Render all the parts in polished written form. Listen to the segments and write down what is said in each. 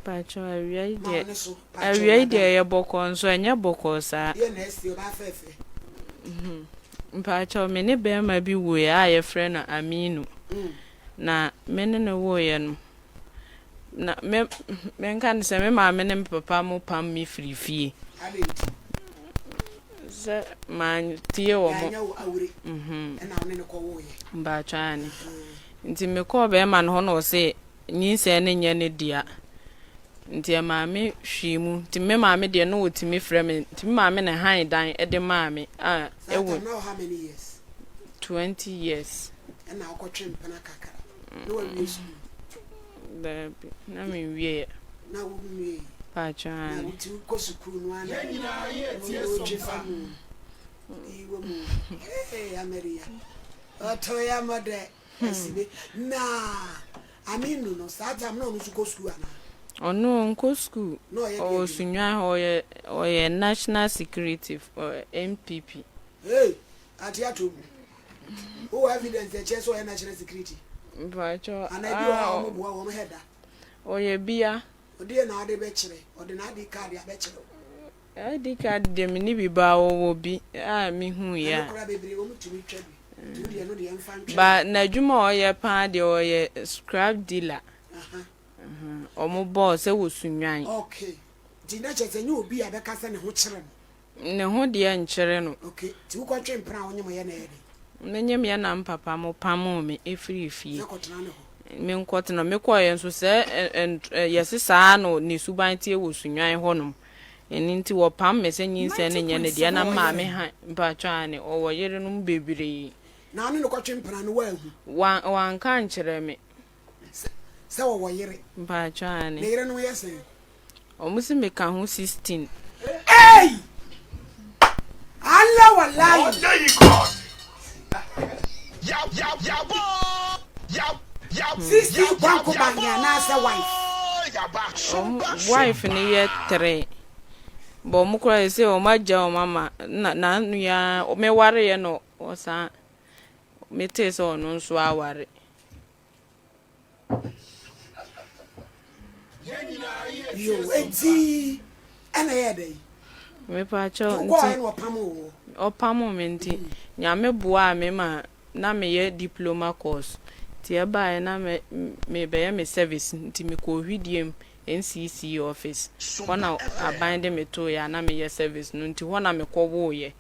Mpakyɛw awia yi Ma deɛ wo ne so pakyɛw awia yi deɛ madam. ɛyɛ bɔkɔɔ nso ɛnyɛ bɔkɔɔ saa. Deɛ na asi ɔbaa fɛɛfɛ. Mpakyɛw me ne bɛɛma bi woeɛ a yɛfrɛ no Aminu. Na me ne no woeɛ no na me menka no sɛ me maame ne me papa mo pam me firi fie. Adɛn nti? Sɛ mantie wɔn. Yɛanyɛ wo awure ɛna wo ne no kɔwoeɛ. Mpakyɛw aane. Nti mekɔɔ bɛɛma no hɔ na ɔse nyinsɛn no nyɛ ne dea. Nti ɛmaa me hwee mu. Nti me maame deɛ na ɔtumi frɛ me. Nti me maame na hann dan de maa me a Saa ɛwɔ. time na wo how many years? 20 years. Ɛna wokɔtwe mpena kakra. Na wawie sukuu? Daabi, na menwieɛ. Na wo nwiei? Paatwɔ Na aane. nti wokɔ sukuu no ara na wotwe fa mu yi wɔ mu. Hey, Ameria. Ɔtɔ ya mɔdɛ. Asibe. Na Aminu no, saa time na ɔno nso kɔ sukuu anaa? Ɔno ɔnkɔ sukuu. Na ɔyɛ deɛ Ɔwɔ adwuma? Sunyani hɔ, ɔyɛ ɔyɛ National Security NPP. Hey, ate ato mu. Wowɔ evidence ɛkyerɛ sɛ ɔyɛ national security? Mpakyɛw, Anaa ebi wɔ hɔ a ah, wɔn boa wɔn hɛ da? ɔyɛ bia. Ɔdeɛ na ade bɛkyerɛ, ɔde n'ade card abɛkyerɛ wo. ID card deɛ menni bi but ɔwɔ bi a mehuiɛ Ɛno a. koraa bebree wɔn tumi twa bi. Nti wo deɛ ɛno deɛ mfa ntwɛn. But n'adwuma a ɔyɛ paa deɛ ɔyɛ scrap dealer. Ɔmo bɔɔ sɛ wɔ Sunyani. Okay, nti na kyerɛ sɛ nyɛ obi a bɛka sɛ ne ho kyere no. Ne ho deɛ nkyere no. Okay, nti wokɔtwe mpena a wonyem yɛ na ɛyɛ dɛn? Menyem yɛ na mpapa mo pamoo me firii fie. Sɛ kɔtena ne hɔ. Me nkɔtena, me kɔeɛ nso sɛ yɛse saa na ne suban teɛ wɔ Sunyani hɔ nom. Ɛno nti wɔpam me sɛ nyinsɛn no nyɛ ne dea na maame ha mpakyɛw aane ɔwɔ yerenom bebree. Na ɔne no kɔtwe mpena no woanhu? Wanka ankyerɛ me. Sɛ ɔwɔ yere. Mpakyɛw aane. Ne yere no yɛ sɛn? Ɔmo se meka ho 16. Ei! Allah wallahi. 16 kwanko bange anaasɛ wife? Ɔmo wife no yɛ 3. But ɔmo koraa sese ɔmo agya ɔmo ama na n'ano yi ara me wareɛ na ɔsan metee sɛ ɔno nso aware. Yo, enti ɛna ɛyɛɛ dɛn? Mepaakyɛw, Nti nti. wokɔɔɛ na ɔpamoo wo? Ɔpamoo me nti, Nyame boaa me ma na meyɛ diploma course. Nti ɛbaeɛ na me merebɛyɛ me service nti mekɔɔ Hwidiem NCC office. Hɔ na aban de me tooeɛ a na meyɛ service no nti hɔ na mekɔwoeɛ.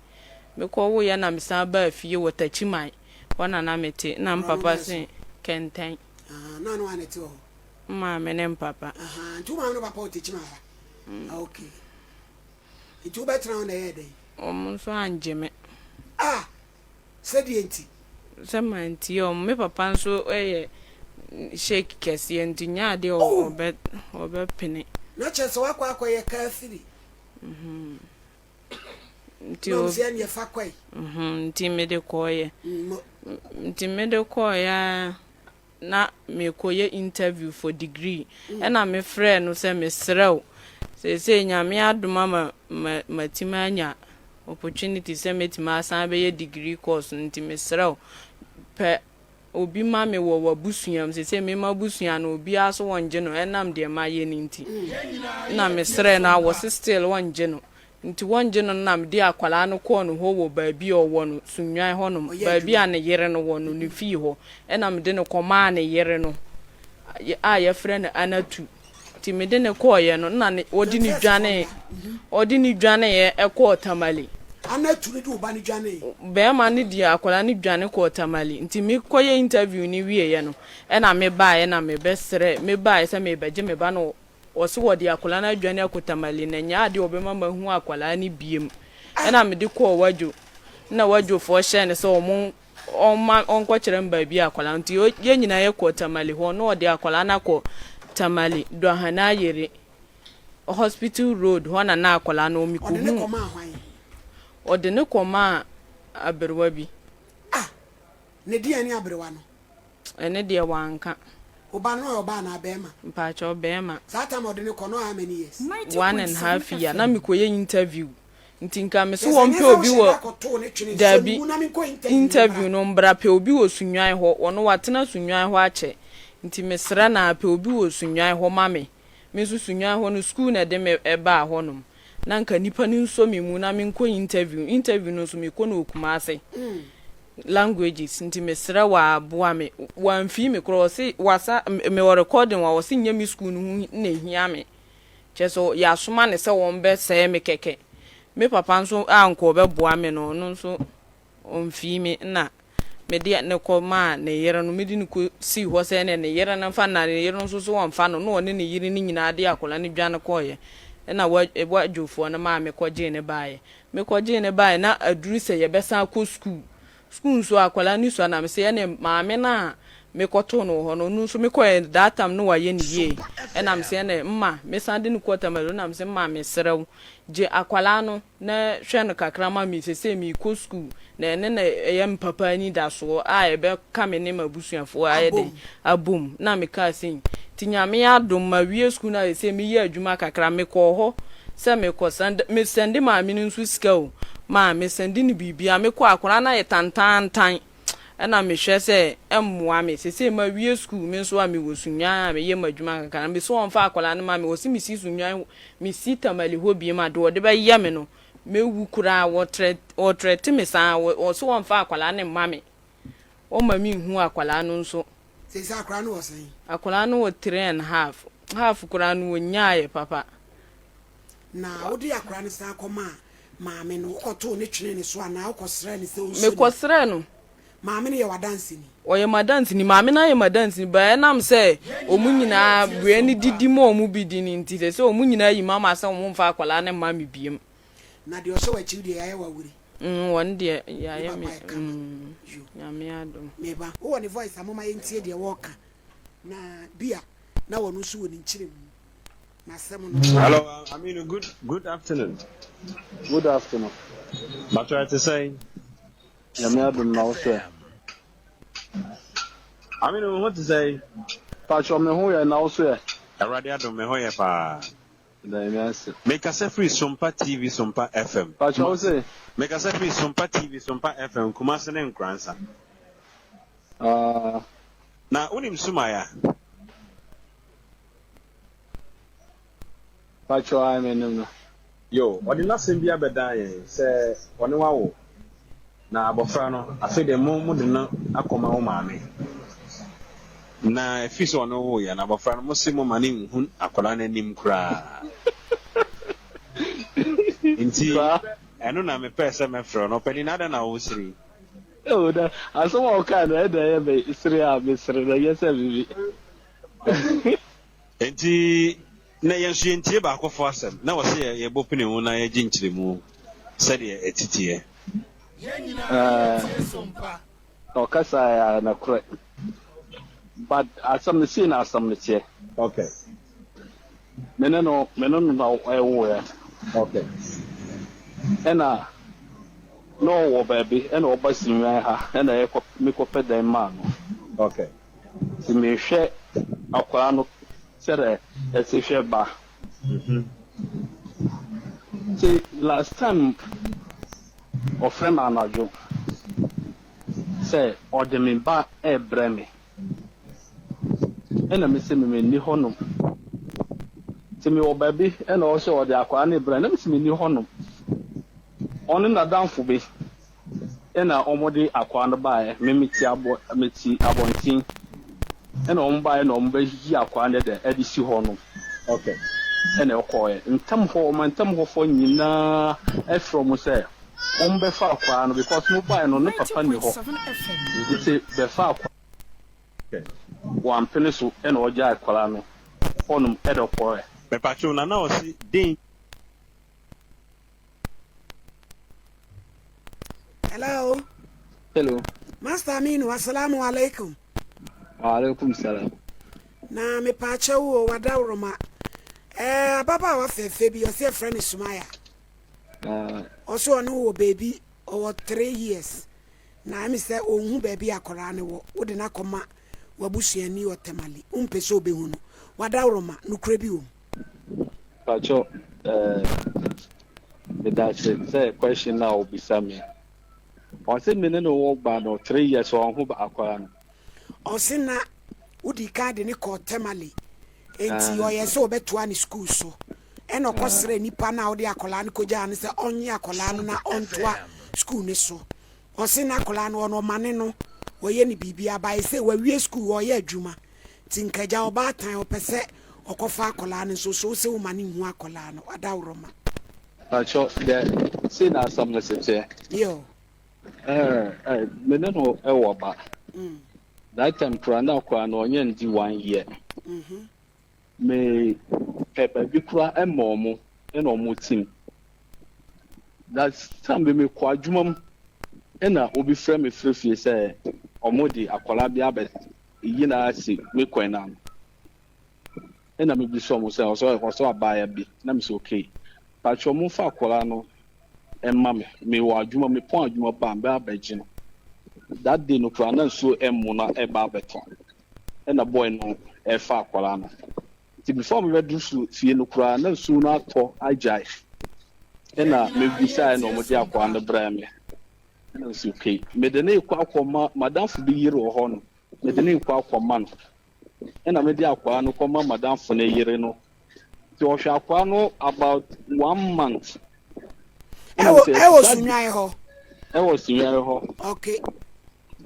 Mekɔwoeɛ na mesan baa fie wɔ Takyiman. Hɔ na na mete. Na me Borɔno papa bɛn so? se Kɛntɛn. Ah, na ano a na ɛte wɔ hɔ? Me maame ne me papa. Ahaa, nti wo maame ne wo papa wɔ Techiman ha? Ah, okay. Nti wobɛtena hɔ na ɛyɛɛ dɛn? Wɔn nso angye me. Ah, sɛdeɛ nti? Sɛ mantie wɔn. Me papa nso yɛ sheik kɛseɛ nti nyɛ adeɛ a Oh! ɔbɛ, ɔbɛpene. Na kyerɛ sɛ woakɔ akɔyɛ kafiri. Nti Na o. wɔn sɛ ɛneɛ fa kɔe. Mhm, nti mede kɔeɛ. Mo. Nti mede kɔeɛ ara na merekɔyɛ interview for degree ɛna me frɛɛ no sɛ mesrɛ wo seesei Nyame adom ama ma matumi anya opportunity sɛ mɛtumi asan abɛyɛ degree course no nti mesrɛ wo pɛ obi ma me wɔ w'abusua mu seesei me m'abusua no obiara so wɔngye no ɛnam deɛ mayɛ no nti na mesrɛɛ no a wɔse still wɔngye no Nti wɔngye no no na mede akwadaa no kɔɔ no hɔ wɔ baabi a ɔwɔ no, Sunnwan hɔ nom, Ɔyɛ baabi adwuma. a ne yere no wɔ no, ne fie hɔ. Ɛna mede no kɔmaa ne yere no a yɛfrɛ no Anatu. Nti mede no kɔeɛ no, na ne, ɔde no 21st fɔ dwaneeɛ, mmra. Mhm. ɔde no dwaneeɛ kɔɔ Tamale. Anatu no de wo ba no dwanee. Barima no de akwadaa no dwane kɔɔ Tamale. Nti mekɔyɛ interview no wieeɛ no, ɛna mebaeɛ na mebɛsrɛ, mebaeɛ sɛ merebɛgye me ba no Ɔse wɔde akwadaa no adwane akɔ Tamale na nyɛ adeɛ a ɔbɛma mahu akwadaa no biom. Ɛna mede kɔɔ Wadwo na Wadwofoɔ hyɛɛ no sɛ ɔmo ɔmma ɔnkɔkyerɛ me baabi a akwadaa no nti yɛn nyinaa yɛkɔɔ Tamale hɔ na ɔde akwadaa no akɔ Tamale Dwahanayere Hospital Road hɔ na na akwadaa no wɔ Ɔde no mekɔhuu kɔmaa hwan? Ɔde no kɔmaa aberewa bi. Ah! Ne deɛn ne aberewa no? Ɛno deɛ wanka. Wo ba no ɔyɛ ɔbaa anaa bɛɛma? Mpakyɛw bɛɛma. Saa time a ɔde no kɔ no ɔyɛ how many years? One and half year na mekɔ yɛ interview nti nka mese Kyerɛ sɛ wɔn nyɛ pɛ sɛ obi wohyɛ wɔ da kɔtoo ne twene sɔ ne dabi mu na menkɔ interview no interview mbra. no mbra pɛ obi wɔ Sunyani hɔ ɔno watena Sunyani hɔ akyɛ nti mesrɛ no a pɛ obi wɔ Sunyani hɔ ma me. Me nso Sunyani hɔ no sukuu na ɛde me baa hɔnom. Na nka nnipa no nsɔ me mu na menkɔ interview. Interview no nso mekɔ no wɔ Kumasi. Languages nti mesrɛ wo a boa me. Wamfii me koraa ɔse wasa mewɔ recording wɔ ɔse nyɛ me sukuu no ho na ehia me. Kyerɛ sɛ yɛasoma no sɛ wɔmbɛsɛe me kɛkɛ. Me papa nso a nka ɔbɛboa me no ɔno nso Ɔmfii me na mede no kɔ maa ne yere no, mede no kɔ sii hɔ sɛ ɛneɛ ne yere no mfa no na ne yere no nso so ɔmfa no, na ɔne ne yere no nyinaa de akwadaa no dwane kɔeɛ, ɛna wa wadwofoɔ no maa me kɔgyee no baeɛ. Me kɔgyee no baeɛ na aduru sɛ yɛbɛsan akɔ sukuu, sukuu nso akwadaa no sua na mese ɛneɛ maame no a mekɔtoo no wɔ hɔ no, ɔno nso mekɔeɛ that time no wayɛ ne yie, ɛna mese ɛneɛ mma mesan de no kɔɔ Tamale na mese mma mesrɛ wo gye akwadaa no na hwɛ no kakra ma me, seesei merekɔ sukuu, na ɛno na ɛyɛ me papa anidasoɔ a ɛbɛka me ne m'abusuafoɔ ayɛ dɛn abom, na mekaa sei. Nti Nyame adom mawie sukuu no a seesei meyɛ adwuma kakra, mekɔɔ hɔ sɛ mekɔ sɛnde, me sɛnde maame no nso sika o, maa me sɛnde no biribiara, mekɔɔ akwadaa no ayɛ tantaantan, ɛna mehwɛ sɛ ɛmmoa me, seesei mawie sukuu, me nso a mewɔ Sunyani a meyɛ m'adwuma kakra, mese wɔmfa akwadaa no ma me, wɔse mesi Sunyani Mesi Tamale hɔ biom a, deɛ ɔde bɛyɛ me no, mɛwu koraa. Wɔtrɛ, wɔtrɛte me saa, wɔ, wɔse wɔmfa akwadaa no mma me. Wɔmma menhu akwadaa no nso. Seesei akwadaa no wɔ sɛn? Akwadaa no wɔ three and half. Half koraa no, wɔnnyaeɛ papa. Na wode akwadaa no san kɔmaa maame no, wokɔtoo ne twenee ne so anaa wokɔsrɛɛ no sɛ ɔnsu ne? Mekɔsrɛɛ no. Maame no yɛ w'adanseni. Ɔyɛ m'adanseni. Maame no ayɛ m'adanseni but ɛnam sɛ wɔn nyinaa wei no didi ma wɔn bi di no nti sɛ sɛ wɔn nyinaa yi mama sɛ wɔn mfa akwadaa no mma me biem. Na deɛ ɔhyɛ w'akyi deɛ yɛayɛ w'awuri. Mm wɔn deɛ yɛayɛ me mm Nyame adom. Me ba. Wowɔ ne voice a momma yɛntie deɛ wɔreka na bi a na wɔno nso wɔ ne nkyerɛmu n'asɛm no. Hello, Aminu. Good good afternoon. Good afternoon. Bàtò ẹ ti sẹ́yìn. Nyame adom na wo so ɛ? Aminu wo ho te sɛn? Patrɔ me ho yɛ na wo so ɛ? Awurade adom me ho yɛ paa. Meda Nyame ase. Me kasa firi Sompa TV Sompa FM. Patrɔ wo se? Me kasa firi Sompa TV Sompa FM Kumasi ne Nkoransa. Ah. Na wonim Sumaya? Patrɔ ae me nim no. Yo, ɔde n'asɛm bi abɛdan yɛn sɛ ɔne wo awo, na abɔfra no, afei deɛ mo mode no akɔma wo maame. Na ɛfiri sɛ ɔne wo woeɛ no, abɔfra no, mose momma no nhu akwadaa no anim koraa. Nti, ɛno na mepɛɛ sɛ mɛfrɛ wo no. Ɔpanin, na adɛn na wosere yi? Oh, na asɛm a wokae no, ɛna ɛyɛ me sere a mesere no, ɛnyɛ sɛ biribi. Enti na yɛn nso yɛntie baakofoɔ asɛm, na ɛwɔ sɛ yɛbɔ pini ho na yɛgye nkyerɛmu sɛdeɛ ɛteteɛ. Ɛɛ ɔkasa yɛ nokorɛ but asɛm no sei na asɛm no teɛ. Okay. Me ne no me ne no na ɛwoeɛ. Okay. Ɛna na ɔwɔ baabi ɛna ɔba Sinwan ha ɛna yɛkɔ mekɔpɛ dan maa no. Okay. Nti mehwɛ akwadaa no sɛdeɛ ɛsi hwɛ ba. Nti last time ɔfrɛ me anadwo sɛ ɔde me ba rebrɛ me. Ɛna mese me menni hɔnom. Nti mewɔ baabi ɛna ɔsɛ ɔde akwadaa no rebrɛ me na mese menni hɔnom. Ɔne n'adamfo bi Ɛna wɔde akwaa no baeɛ, me mete abɔ mete abɔnten, ɛna wɔn baeɛ na wɔn bɛyi akwaa no dɛ ɛde si hɔ no. Okay. Ɛna ɛkɔɔɛ. Ntam hɔ, wɔn ntam hɔfoɔ nyinaa ɛfrɛ wɔn sɛ wɔn bɛfa akwaa no because mo baeɛ no ne papa nni hɔ, nti bɛfa akwaa. Okay. Wampene so ɛna ɔgyaa akwadaa no hɔnom ɛna ɔkɔɔɛ. Mepatwo na na ɔse den. Hello. Hello. Master Aminu, assalamu alaikum. Wa alaikum salam. Na mepaakyɛ wo o wadaworoma. Eh, ababaawa fɛfɛ bi ɔsɛ yɛfrɛ no Sumaya. Ɔsɛ ɔne wɔ baabi ɔwɔ 3 years. Na ɛmi sɛ ɔnhu baabi akwaraa no wɔ. Wode no akɔma w'abusuani wɔ Tamale. Wompɛ sɛ ɔbɛhu no. Wadaworoma, nokorɛ bi wɔ mu. Pacho eh, medase sɛ question na obisa me. Ɔse me ne no wɔ ba no 3 years ɔnho ba akwara no. Ɔse na wodi kan de ne kɔɔ Tamale. Enti ɔyɛɛ sɛ ɔbɛtoa ne sukuu so. Ɛna ɔkɔsrɛɛ nipa no a ɔde akwadaa no kɔgyaa no sɛ ɔnnye akwadaa no na ɔntoa sukuu no so. Ɔse n'akwadaa no ɔno ɔmane no, ɔyɛ no biribiara but seisei wawie sukuu ɔreyɛ adwuma nti nka agya ɔbaatan ɔpɛ sɛ ɔkɔfa akwadaa no nso so wose woma no nhu akwadaa no adaworoma. Pakyɛ dɛ sei na asɛm no si teɛ. Yo. Eh, eh, me ne no wɔ ba. That time koraa na akwadaa no ɔnyɛ ndi one year. Me pɛ baabi koraa ɛma ɔmo ɛna ɔmo tim. That time bi me kɔ adwuma mu ɛna obi frɛ me firi fie sɛ ɔmo de akwadaa bi abɛ yi na asi me kwan na ano. Ɛna me bisa ɔmo sɛ ɔsɛ ɔsɛ abaayewa bi na me sɛ okay. Pakyɛ ɔmo nfa akwadaa no ɛma me. Me wɔ adwuma me pɔn adwuma ba a mɛ abɛgye no. That day no koraa na nsuo ɛmmo na ɛba abɛtɔ. Ɛna boy no ɛfa akwadaa no. Nti before me bɛduru su fie no koraa na nsuo no atɔ agyae. Ɛna me bisaeɛ na wɔde akwadaa no brɛɛ me. Ɛna me sɛ okay. Mede no rekɔ akɔma madamfo bi yere wɔ hɔ no. Mede no rekɔ akɔma no. Ɛna mede akwadaa no kɔma madamfo no yere no. Nti ɔhwɛ akwadaa no about one month. Ɛna me sɛ ɛwɔ Sunyani hɔ. Ɛwɔ Sunyani hɔ. Okay.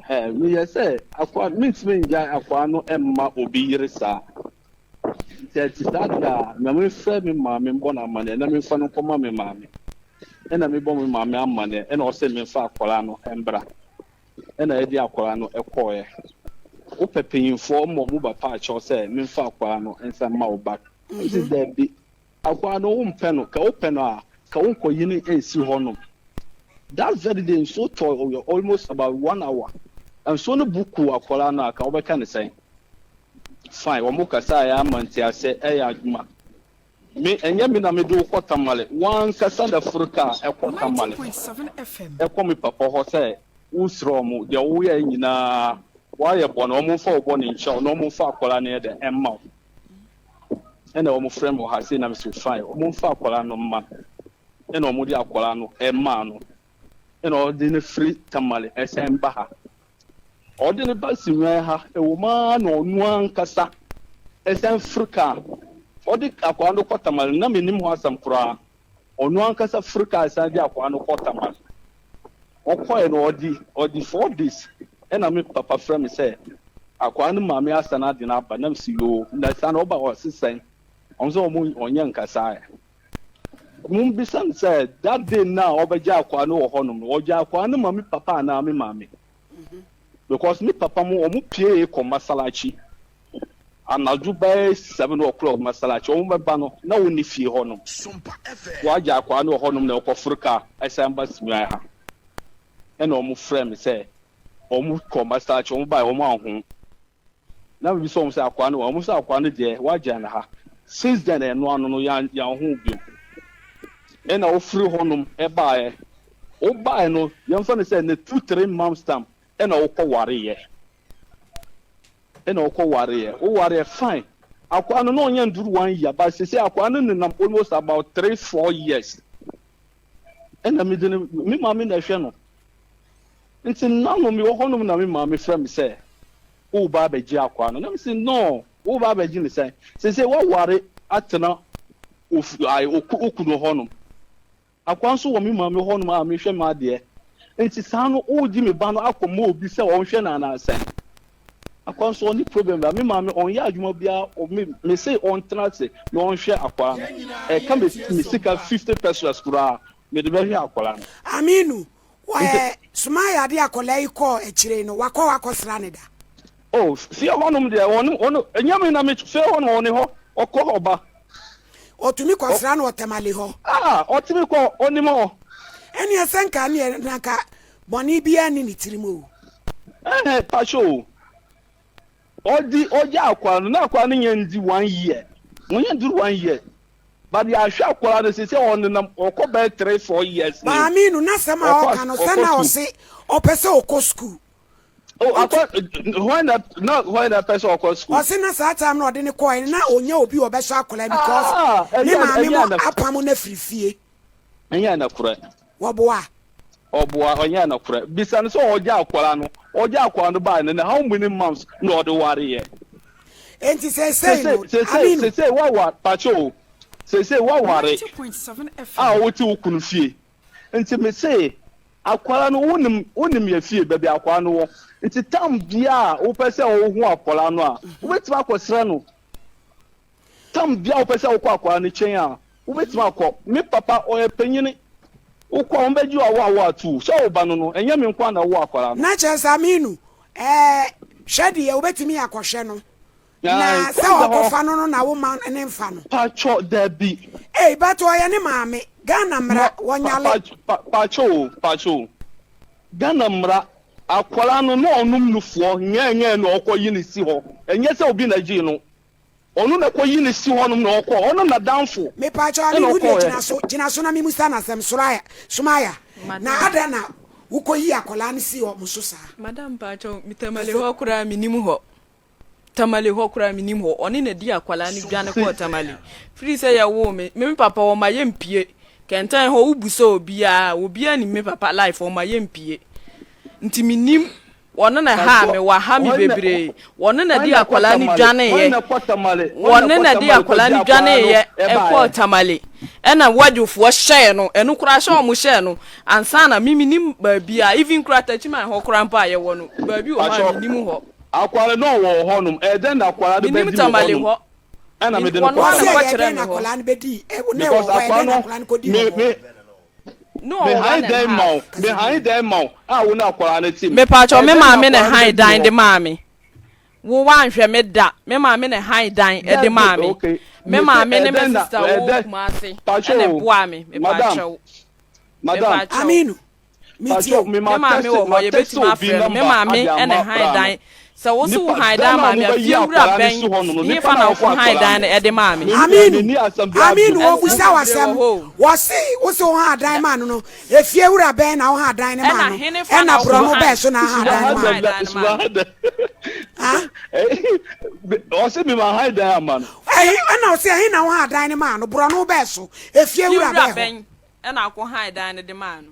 Ɛɛ, meyɛ sɛ akoa, mentumi ngyae akoa no mma obi yere saa. Nti ɛte saa deɛ a, na memfrɛ me maame mbɔ no amanneɛ na memfa no nkɔma me maame. Ɛna mebɔ me maame amanneɛ, ɛna ɔse memfa akwadaa no mbra. Ɛna yɛde akwadaa no kɔeɛ. Wopɛ panyinfoɔ ma ɔmo ba paakyɛw sɛ memfa akwadaa no nsa mma wo back. Mese daabi, Akwaa no wompɛ no, kɛ wopɛ no a kɛ wonkɔyi no nsi hɔ nom. That very day nsuo tɔɔ almost about one hour. Nsuo no bu kuu akwadaa no a kɛ wobɛka no sɛn? Fine, wɔn kasaeɛ ama nteaseɛ ɛyɛ adwuma. Me, ɛnyɛ me na mede wo kɔ Tamale, w'ankasa na foro kaa ɛkɔ Tamale, ɛkɔ me papa hɔ sɛ wosrɛ wɔn, deɛ woyɛɛ nyinaa woayɛ bɔne, wɔn mfa wo bɔne nkyɛ wo na wɔn mfa akwadaa no yɛ dɛn ɛmma wo. Ɛna wɔn frɛ me wɔ ha sei na me so fine wɔn nfa akwadaa no mma no ɛna wɔn de akwadaa no ɛmaa no ɛna ɔde no firi Tamale ɛsɛn ba ha ɔde no ba Sinwan ha ɛwɔ mu ara na ɔno ankasa ɛsɛn firi kaa ɔde akwadaa no kɔ Tamale na menim ho asɛm koraa ɔno ankasa firi kaa ɛsan de akwadaa no kɔ Tamale Ɔkɔe no ɔde ɔde 4 days ɛna me papa frɛ me sɛ akwaa no maame asan ade no aba na mesi yoo na san ɔba ɔse sɛn ɔmo sɛ ɔmo ɔnyɛ nkasa ɛ mo bisa no sɛ that day na ɔbɛgye akwaa no wɔ hɔnom no ɔgye akwaa no ma me papa anaa me maame because me papa mo ɔmo pie kɔ masalachi anadwo bɛyɛ 7 o'clock masalachi ɔmo bɛba no na wɔn fie hɔnom wagye akwaa no wɔ hɔnom na ɔkɔforo kaa ɛsan ba Sunyani ha ɛna ɔmo frɛ me sɛ ɔmo kɔ masalachi ɔmo baa ɔmo aho na mi sɛ ɔmo sɛ akwaa no ɔmo sɛ akwaa no deɛ wagya no ha. Since then ɛno ano no yan yan ho bio ɛna ofiri hɔnom ɛbaeɛ ɔbaeɛ no yɛmfa no sɛ ne 2, 3 months time ɛna ɔkɔ wareɛ ɛna ɔkɔ wareɛ ɔwareɛ fine akwaa no na ɔnyɛ nduru one year but sese akwaa no nenam almost about 3, 4 years ɛna mi de no mi maame na ɛhwɛ no nti nanu mi wɔ hɔnom na mi maame frɛ mi sɛ ɔba abɛgye akwaa no na mi sɛ no ɔba abɛgye ne sɛn sese waware atena ofu ayi oku okunu hɔnom akwaa nso wɔ mi maame hɔnom a mehwɛ mu adeɛ nti saa no ɔregye mi ba no akɔ ma obi sɛ ɔnhwɛ no anaasɛn akwaa nso ɔne problem ba mi maame ɔnyɛ adwuma biara ɔmi mi se ɔntena ase na ɔnhwɛ akwaa no ɛka mi mi sika 50 pesewas koraa mede bɛhwɛ akwaa no. Aminu, wɔyɛ Sumaya de akwadaa yi kɔɔ akyire no wakɔ wakɔsra ne da? Oh, fie hɔnom deɛ ɔno ɔno ɛnyɛ mi na mi fie hɔnom ɔne hɔ ɔkɔ hɔ ba. Ɔtumi kɔsra no wɔ Tamale hɔ? Ah, ɔtumi kɔ ɔnim hɔ. Ɛneɛ sɛ nka neɛ na nka bɔne biara ne ne tirim o. Ɛhɛ pahyɛ o ɔdi ɔgye akwaa no na akwaa no nyɛ ndi one year wɔnyɛ nduru one year but yɛahwɛ akwaa no sɛ ɔnenam ɔkɔ bɛyɛ 3, 4 years ni. Maame no n'asɛm a ɔka no sɛ na ɔse ɔpɛ sɛ ɔkɔ sukuu. Oh, akɔ hwan na na hwan na pɛ sɛ ɔkɔ sukuu? Ɔse na saa time na ɔde ne kɔɔ na onya obi a ɔbɛhyɛ akwadaa because ne maame mo apam no afiri fie. Ɛnyɛ nokorɛ. Wɔboa. Ɔboa ɔnyɛ nokorɛ. Bisa no sɛ ɔgye akwaa no ɔgye akwaa no baa no na how many months na ɔde wareɛ? Enti seesei no, Seesei, Aminu. seesei woaware, pakyɛ o, seesei woaware a wote wo kunu fie. Nti mese, akwadaa no, wonim, wonim yɛ fie, baabi a akwadaa no wɔ. Nti tam biara a wopɛ sɛ wohu akwadaa no a, wobɛtumi akɔsrɛ no. Tam biara a wopɛ sɛ wokɔ akwadaa no nkyɛn a, wobɛtumi akɔ. Me papa, ɔyɛ panyini. Wokɔ a, wɔbɛgye wo awo awo ato wo. Sɛ wo ba no no, ɛnyɛ me nko ara na ɛwoo akwadaa no. Na kyerɛ sɛ Aminu, ɛɛ, hwɛ deɛ wobɛtumi akɔhwɛ no. Na Ae, sɛ kwan da hɔ. ɔkɔfa no no na wo ma ne nfa no. Pakyɔ, dabi. Ei, but ɔyɛ ne maame. Ghana Ma, mmara, pa, wɔnyale. pa, pa, pakyɔ o, pakyɔ o. Ghana mmara, akwadaa no na ɔnom nufoɔ ngɛɛngɛɛ na ɔkɔyi no si hɔ. Ɛnyɛ sɛ obi na gyee no. Ɔno na ɛkɔyi no si hɔnom na ɔkɔ. Ɔno n'adamfo Mepaakyɛw ɛna Aminu wodeɛ ɔkɔɔɛ. gyina so gyina so na memusa no asɛm Soraya Sumaya na Madam. adɛn na wokɔyi akwadaa no sii wɔn so saa? Madam mpakyɛw me Pɛ Tamale sɛ. hɔ koraa menim hɔ. Tamale hɔ koraa menim hɔ. Ɔne na di akwadaa no dwane kɔɔ Tamale. Firi sɛ yɛwoo me, me papa ɔma yɛmpie. Kɛntɛn hɔ wobu sɛ obiara, obiara nim me papa life ɔma yɛmpie. Nti menim Wɔno na ɛhaa me, waha me bebree. Wɔno na de akwadaa no dwaneeɛ. Wɔno na de akwadaa no dwaneeɛ ɛkɔɔ Tamale. Ɛna wadwofoɔ hyɛɛ no, ɛno koraa hyɛ wɔn hyɛɛ no. Ansa na me menim baabi a, even koraa Takyiman hɔ koraa mpo a yɛwɔ no, baabi wɔ hɔ a menim hɔ. Akwadaa no ɔwɔ hɔ nom, ɛyɛ dɛn na akwadaa no Menim bɛdi me hɔ Tamale nom? hɔ. Ɛna mede no Wɔno kɔ ara Wɔse na ɛyɛ ɛkɔkyerɛɛ dɛn me na hɔ. akwadaa no bɛdii, ɛ, na ɛwɔ Because hɔ, ɛyɛ akwadaa dɛn na no, akwadaa no kɔdii me, wɔ hɔ? me, Ne me ɔwɔ one han and dan ma half. wo, me han dan ma wo a wo ne akwadaa no te mu. Mepaakyɛw Ɛyɛ me dɛn na maame na akwadaa no han bɛdi dan wɔ de hɔ? maa me. Wo wanhwɛ me da. Me maame na han dan de Dabi, maa me. okay. Me Mese maame ɛyɛ ne me dɛn na, sister ɛyɛ wɔ dɛn, Kumasi pakyɛw ɛna o, ɛboaa me. madam, Mepaakyɛw. madam, Mepaakyɛw. Aminu, metie pakyɛw, o. me Me ma maame tɛse, wɔ hɔ, ma tɛse yɛbɛtumi obi afrɛ no. Me number maame ade na ama han bra no. dan. Sɛ wo so wo Nipa, han da dan no a maa me a, mobɛyi fie wura akwadaa no bɛn si hɔ nom no, nipa hefa no na a wokɔ ɔkɔ han akwadaa dan no, no de maa me? me, me, Aminu, menni asɛm biara Aminu, bio. Nsɛm wɔbusa bebree wo wɔ asɛm. hɔ o. Wɔse, wo se wo haa dan maa no no, efie wura bɛn na wo haa dan no maa Ɛna no? henefa Ɛna na wokɔ borɔno han bɛn so na haa dan no maa no? dan no maa no? Ah? Ɔse me ma han dan ama no. Ɛhe, ɛna ɔse ɛhe na wo haa dan no maa no? Borɔno bɛn so? Efie Fie wura wura bɛn hɔ? bɛn ɛna akɔ han dan no de maa no?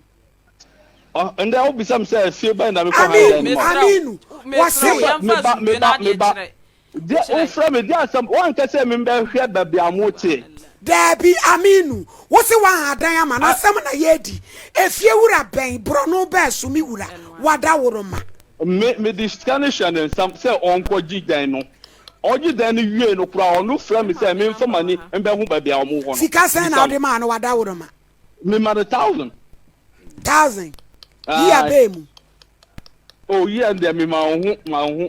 Ndɛ wobisa me sɛ fie bɛn na mekɔ han dan no Aminu, maa no? Mesrɛ wo, Aminu, mesrɛ wo, wɔse. yɛmfa Meba, asomdwoe meba, na adeɛ meba. kyerɛ. Deɛ Kyerɛ. wofrɛ me, deɛ asɛm, woankɛ sɛ membɛhwɛ baabi a moteɛ. Daabi, Aminu, wose woaha dan ama no, A, asɛm na yɛredi. Efie wura bɛn, borɔno bɛn so, me wura, wadaworoma. Me, mede sika no hyɛɛ ne nsam sɛ ɔnkɔgye dan no. Ɔgye dan no wiei no koraa, ɔno frɛɛ me Me sɛ maame memfa number wɔ m'ani ha. mbɛho baabi a wɔwɔ no. Sika sɛn na Bisa no. wode maa no, wadaworoma? Mema no thousand. Thousand. Yi Ae. abɛɛ mu. Oh, yɛ deɛ mema wo ho, ma wo ho.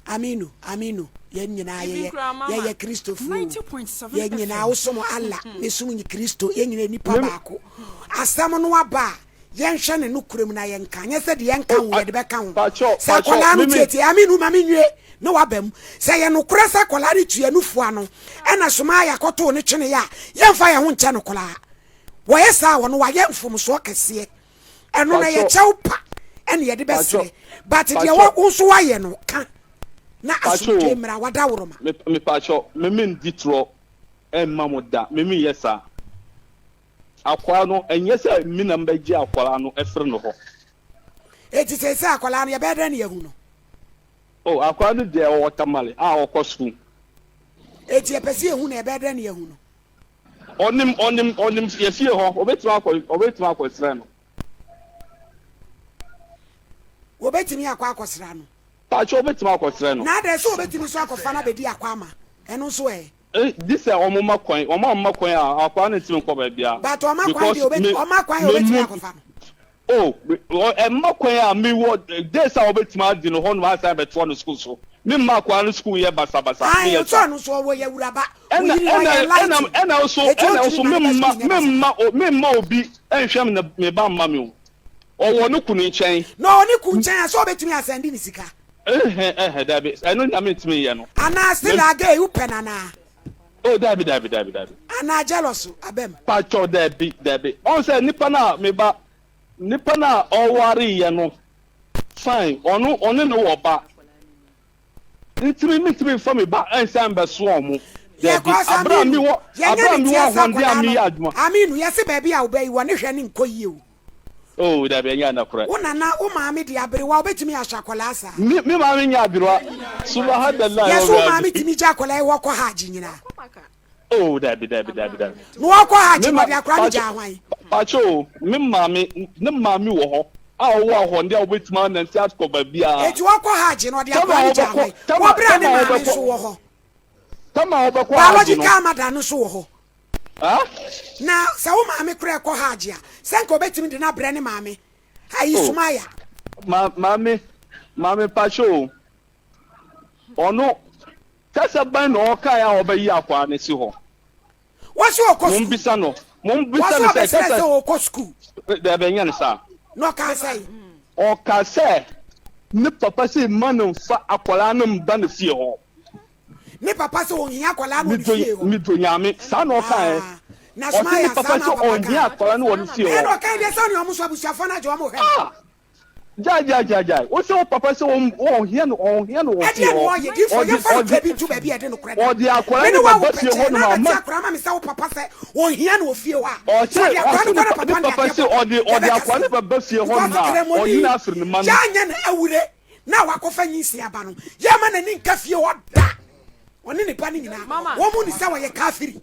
Aminu, Aminu, yɛn nyinaa Even yɛyɛ koraa mama. yɛyɛ Kristofo o. Yɛn nyinaa wosom Allah, mesom nye Kristo, yɛn nyinaa nipa Me, baako. Asɛm no aba a, yɛnhwɛ ne nokorɛ mu na yɛnka, nyɛ sɛ deɛ yɛnka oh, ho a, yɛde bɛka ho. pakyɛ, Sɛ pakyɛ, akwadaa no me, me. tietie, Aminu ma menwie na waba mu. Sɛ ɛyɛ nokorɛ sɛ akwadaa no tua nufoɔ ano ɛna Sumaya kɔtoo no tweneeɛ a, yɛmfa yɛn ho nkyɛ no koraa. Wɔyɛ saa a, ɔno wayɛ mfomsoɔ kɛseɛ. Ɛno na ɛyɛ kyɛw pa ɛna yɛde bɛsrɛ. But deɛ wo nso wayɛ no ka na asomdwoe mmra wadaworoma. Mepakyɛw, me mendi torɔ mma mo da, me menyɛ saa. Akwadaa no, ɛnyɛ sɛ me na mebɛgye akwadaa no afiri ne hɔ. Enti seesei akwadaa no, yɛbɛyɛ dɛn na yɛahu no? Oh, akwadaa no deɛ ɔwɔ Tamale a ɔkɔ sukuu. Enti yɛpɛ sɛ yɛhu no, yɛbɛyɛ dɛn na yɛahu no? Ɔnim, ɔnim, ɔnim yɛ fie hɔ. Ɔbɛtumi akɔ, ɔbɛtumi akɔsra no. Wɔbɛtumi akɔ akɔsra no. Pakyɛ ɔbɛtumi akɔsrɛ no. Na adɛn sɛ ɔbɛtumi nso akɔfa no abɛdi akɔ ama? Ɛno nso ɛ? Eh, gye sɛ wɔn ma kwan, wɔn amma kwan a, akwadaa no ntumi nkɔ baabiara. But ɔma kwan Because deɛ, me, ɔma kwan a me ɔbɛtumi mu, akɔfa no. oh, me, ɔ, ɛmma kwan a mewɔ days a wɔbɛtumi adi no hɔ nom asan bɛtoa no sukuu so. Me mma akwadaa no sukuu nyɛ basabasa, Ae, meyɛ nso saa. ɔno nso ɔwɔ yɛ awuraba, Ɛna, oyiri ɛna, ɔyɛ ɛna, enlighten. ɛna nso, Eti ɛna ɔntumi nso mma me ne ba mma, sukuu nyɛ me basabasa. mma, o, me mma obi nhwɛ me na me ba mma me o. Ɔwɔ ne kunu nkyɛn. Na ɔwɔ ne kunu nkyɛn a, sɛ ɔbɛtumi asɛnde ne sika. Ɛhɛ, ɛhɛ, dabi, ɛno na mentumi nyɛ no. Anaa still Me, a gay, wopɛ no anaa? oh, dabi, dabi, dabi, dabi. Anaa jealous aba mu? Pakyɛw, dabi, dabi. Ɔn sɛ nipa no a me ba, nipa no a ɔwareeɛ no, fine, ɔno, ɔne no wɔ ba. Nti me mentumi nfa me ba nsan mbɛsoa ɔmo. Dabi, Yɛkɔ asa abere a Aminu, mewɔ, yɛnyɛ abere a ne mewɔ teɛ sɛ ahoɔden a akwadaa no. meyɛ adwuma. Aminu, yɛse baabi a wo ba yi wɔ ne hwɛ no nkɔ yie o. Oh, dabi, ɛnyɛ anakorɛ. Wo nana, wo maame de aberewa, obetumi ahyɛ akwadaa saa? Me, me maame nyɛ aberewa. Subahadallah. Yɛ so wo maame tumi gya akwadaa yi hɔ kɔ hajj nyinaa? Oh, dabi, dabi, dabi, dabi. Na wɔkɔ hajj no, wɔde akwadaa no gyaa hwan? Pacho o, me maame, ne maame wɔ hɔ a ɔwɔ ahɔnde a wobetumi anante akɔ baabiara. Eti wɔkɔ hajj no, wɔde akwadaa no gyaa hwan? Wɔ bere a ne maame nso wɔ hɔ. Tama a wɔbɛkɔ hajj no. Biological mother no nso wɔ hɔ. Na sɛ wo maame koraa kɔ Hajj a, sɛ nka obetumi de no abrɛ ne maame. Ayi Oh, Sumaya. ma maame, maame pakyɛ o. Ɔno, kasa bɛn na ɔkae a ɔbɛyi akwaa no si hɔ? Wɔsi ɔkɔ sukuu. Mombisa no, mombisa Wɔsi no sɛ ɔbɛsrɛ kasa. sɛ ɔkɔ sukuu. Daabi, ɛnyɛ no saa. Na ɔkaa sɛn? Ɔka sɛ ne papa sɛ mma no mfa akwadaa no mba ne fie hɔ. Ne papa sɛ ɔnhia akwadaa no wɔ ne fie hɔ. Medɔ Nyame. Saa na ɔkaeɛ. Ah, na Ɔse Sumaya ne saa papa na sɛ papa ɔnhia kae. akwadaa no wɔ ne fie hɔ. Ɛna ɔkae deɛ sɛ ɔne ɔmo nso abusuafoɔ no agye ɔmo hwɛ no. Ah! Gyae gyae gyae gyae. Wose wo papa sɛ ɔnhia no ɔnhia no wɔ fie Ɛdeɛ na hɔ. ɔyɛ difoɔ Ɔde yɛmfa nokorɛ ɔde bi nto baabi a yɛde nokorɛ da. ɔde akwadaa Me ne no wo awo bɛba fie pɛkyɛɛ hɔ na nom abɛte ama akwadaa ma me sɛ wo papa sɛ ɔnhia no wɔ fie hɔ a, Ɔse sɛ ɔde akwadaa ɔse no ne kɔ na pa ne papa no de papa adeɛ se bɔ no ɔde ɔde yɛbɛka akwadaa no sɛn? bɛba fie hɔ Because nom a ɔyi kramoni no afiri ne mma no. yɛanyɛ no awure na wakɔfa nyinsɛn aba no, yɛmma n'ani nka fie hɔ da. Ɔne ne ba no nyinaa, Mama. wɔn ni sɛ wɔyɛ kafiri.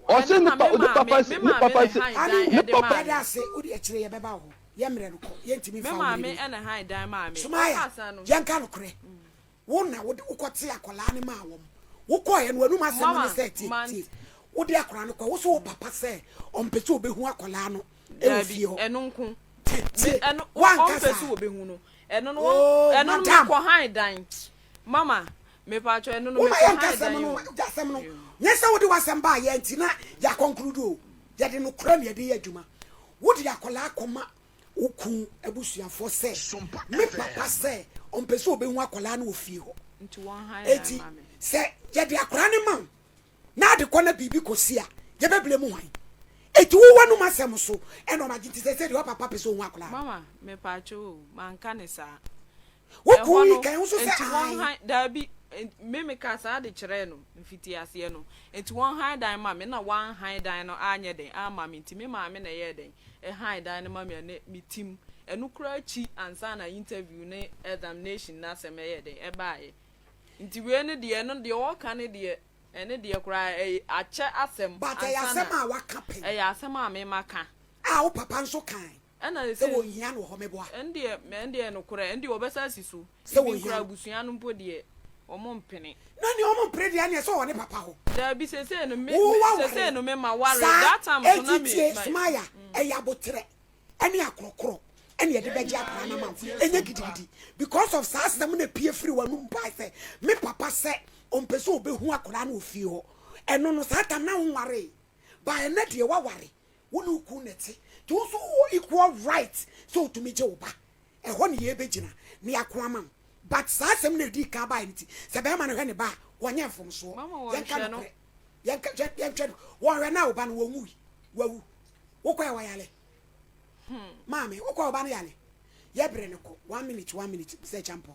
Ɔse Ɛno ne na pa me ne maame papa me se ne maame papa na se ɛhan Ami, dan ne ɛde papa. maa yɛda me. ase, wode akyire yɛbɛba wo hɔ. Yɛ mmerɛ no kɔ, yɛntumi Me mfa wo mmerɛ maame mu. ɛna han dan maa me. Sumaya, Ɔkasa no. yɛnka nokorɛ. Wo na wode wokɔtee akwadaa no maa wɔn. Wokɔeɛ no, w'anum asɛm no ne Mama, sɛ, tie, man. tie. Wode akwadaa no kɔe, wo se wo papa sɛ ɔmpɛ sɛ ɔbɛhu akwadaa no wɔ Daabi, fie hɔ. ɛno nko. Tie, Me, tie. ɛno, Woanka ɔmpɛ saa. sɛ ɔbɛhu no. Ɛno no, wɔn, Oh, ɛno no madam. mekɔ han dan. Mama, mepatwɔ, ɛno no Woma mekɔ yɛnka han asɛm dan no, o. asɛm no. Nyɛ sɛ wode w'asɛm baeɛ nti na yɛakɔnkludu o. Yɛde nokorɛ na yɛde yɛ adwuma. Wode akwadaa kɔma wo kun abusuafoɔ sɛ, me papa sɛ ɔmpɛ sɛ ɔbɛhu akwadaa no wɔ fie hɔ. Nti wɔn han dan Enti ma me. sɛ yɛde akwadaa no ma wo na ade kɔ na biribi kɔsi a, yɛbɛblame hwan? Enti wo w'anom asɛm so ɛna ɔma gye nti sɛ sɛ deɛ ɔpapa pɛ sɛ ɔhu akwadaa no. Mama, mepaakyɛw o, manka ne saa. Wo Ɛhɔ kun yi no, kan wo nso sɛ nti wɔn ae. han, daabi, me meka saa de kyerɛɛ no mfitiaseɛ no. Nti wɔn han dan ma me, na wɔn han dan no anyɛ dɛn amma me, nti me maame na ɛyɛɛ dɛn, ɛhan dan no ma me a ne me tim. Ɛno koraa akyi ansa na interview ne examination no asɛm ɛyɛɛ dɛn, ɛbaeɛ. Nti wei no deɛ, ɛno deɛ ɔɔka no deɛ, ɛno deɛ koraa ɛyɛ akyɛ asɛm But ɛyɛ ansa asɛm na, a waka pɛn. ɛyɛ asɛm a me maka. A wo papa nso kae. Ɛna Sɛ sɛ wɔnhia no wɔ hɔ meboa. Ɛndeɛ ɛndeɛ nokorɛ ɛndeɛ wɔbɛsa asi so. Sɛ Even wɔhia koraa no. abusua no mpo deɛ wɔn mpene. Na nea wɔn mpene deɛ ɛneɛ sɛ ɔwɔ ne papa hɔ. Daabi sesei no me Wo me waware. sesei no me ma ware Saa that time so na enti me tie ma. Sumaya ɛyɛ aboterɛ ɛne akorɔkorɔ ɛne yɛde bɛgye akwadaa no ama wo ɛnyɛ gidigidi because of saa asɛm no epie firi w'anum bae sɛ me papa sɛ ɔmpɛ sɛ ɔbɛhu akwadaa no wɔ fie hɔ ɛno no saa tam na wonwaree ba ɛnɛ deɛ waware Wo ne wo kunu na ɛte, nti wo nso wowɔ equal right sɛ wotumi gye wo ba. Ɛhɔ ne yɛbɛgyina na yɛako ama wo. But saa asɛm no a ɛdii kan baeɛ no nti, sɛ barima no hwɛ ne ba a, wɔnyɛ mfomsoɔ. Mama Yɛnka wɔnhwɛ no. nokorɛ. Yɛnka, hwɛ, yɛnhwɛ no. Wɔnhwɛ no a wo ba no, wɔnwui. Wawu. Wokɔɛ wɔyare. Maame, wokɔɛ wo ba no yare. Yɛbrɛ no kɔ. One minute, one minute, Sɛ Kyampɔn.